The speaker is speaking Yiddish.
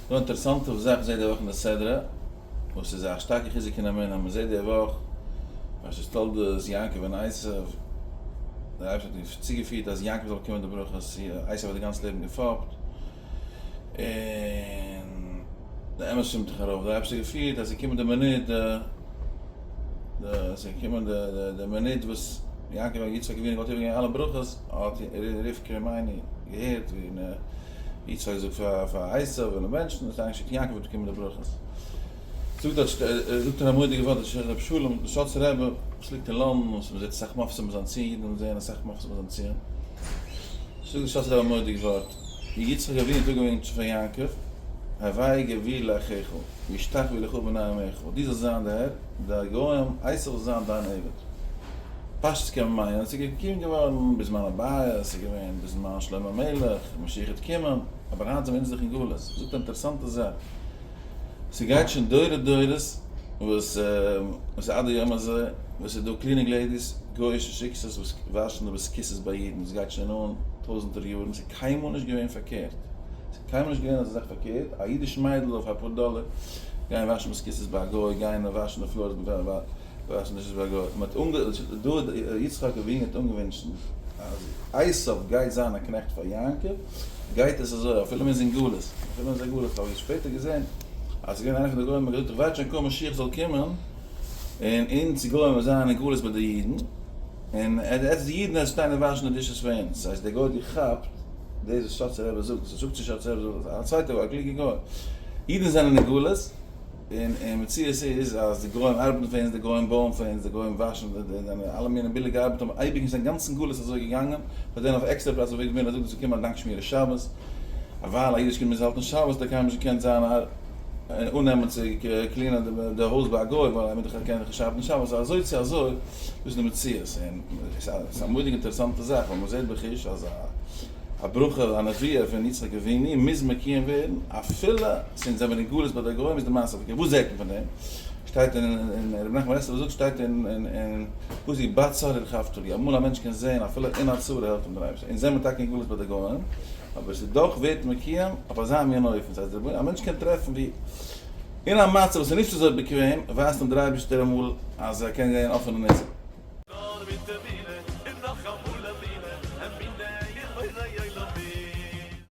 דא אינטערעסאנטע זאך מ'זעט די וואך אין די סדרה, וואס איז א שטארקע חיזוק אין אמונה, מ'זעט די וואך פרשת תולדות יעקב און עשו, דער אייבערשטער האט צוגעפירט אז יעקב זאל באקומען די ברכות, עשו האט די גאנצע לעבן געפאפט, און די אמת שווימט זיך ארויף, דער אייבערשטער האט געפירט אז ס'איז געקומען די מינוט, די ס'איז געקומען די מינוט וואס יעקב און יצחק אבינו געוואלט איבערגעבן אלע ברכות, האט רבקה אמנו געהערט ווי יצחק זאגט פאר עשו און מענטשן, האט איינגעשיקט יעקב האט באקומען די ברכות. זאגט דארט זאגט ער א מורא'דיגע ווארט דער רבי שלום דער שאצער רבי וואס ליגט אין לאנדאן וואס מ'זעט אסאך מופתים ביי זיין ציון אידן זעען אסאך מופתים ביי זיין ציון זאגט דער שאצער רבי א מורא'דיגע ווארט יצחק אבינו האט אפגעווינטשן פאר יעקב הוי גביר לאחיך וישתחוו לך בני אמך דו זאלסט זיין דער הער די גוים עשו זאל זיין דיין עבד. פשטות קען מען מיינען אז עס איז געקומען געווארן בזמן הבית, עס איז געווען בזמן שלמה המלך, משיח וועט קומען, אבער היינט זענען אונז דאך אין גלות. זאגט א אינטערעסאנטע זאך, ס'גייט שוין דורי דורות וואס איז עד היום הזה וואס איז דא cleaning ladies, גוי'אישע שיקסעס וואס וואשן די בית הכסא'ס ביי אידן, דאס גייט שוין אן טויזענטער יארן, ס'איז קיינמאל נישט געווען פארקערט, ס'איז קיינמאל נישט געווען אזא זאך פארקערט, א אידיש מיידל זאל פאר אפאר דאלער גיין וואשן בית הכסא'ס ביי א גוי, גיין וואשן די floors וואשן dishes ביי א גוי, מ'האט אנגע דא יצחק אבינו האט אנגעווינטשן אז עשיו גייט זיין א קנעכט פאר יעקב, גייט עס אזוי אפילו מ'איז אין גלות, אפילו מ'איז אין גלות, האב איך שפעטער געזען אז ס'איז געווען איינער פון די גוים האט געזאגט איך ווארט שוין קוים משיח זאל קומען און אונז גוים וועלן זיין אין גלות ביי די אידן, און עטס די אידן וועט שטיין און וואשן די dishes פאר אונז, ס'הייסט דער גוי האט געכאפט דאס וואס שאצער רבי זאגט, דאס זאגט נישט שאצער רבי זאגט א צווייטער גוי א קלוגער גוי, אידן זענען אין גלות, און און מציאות איז אז די גוים ארבעטן פאר אונז, די גוים בויען פאר אונז, די גוים וואשן, די די אלע מיני ביליגע ארבעט האבן אייביג אין זיין גאנצן גלות אזוי געגאנגען, פאר דעם אויף עקסטערע פלאץ אויף וועג מילא זאגט עס געקומען א דאנק שמירת שבת, ווייל א אידיש קינד מוז האלטן שבת האט ער קיינמאל נישט געקענט זיין א אננעמען צו clean ען די הויז ביי א גוי ווייל ער מוז דאך קענען זיך שאפן שבת, אזוי צו אזוי דאס איז די מציאות, און עס איז א מורא'דיג אינטערעסאנטע זאך ווייל מען זעט בחוש אז א ברכה א נביאה פון יצחק אבינו מוז מקוים ווערן אפילו אונז זעמיר אין גלות ביי די גוים איז די מעשה פארקערט, וואס זעט מען פון דעם? שטייט אין רבי נחמן ברסלבער זאגט שטייט אין פסוק בצר הרחבת לי, אמאל א מענטש קען זען אפילו אין א צרה העלפט אים דער אייבערשטער, אונז זעמיר טאקע אין גלות ביי די גוים אבער עס איז דאך ווערט מקוים אויף אזא מין אופן, ס'הייסט א מענטש קען טרעפן ווי אין א מצב וואס איז נישט אזוי באקוועם ווייזט אים דער אייבערשטער אמאל אז ער קען גיין אפענע ניסים.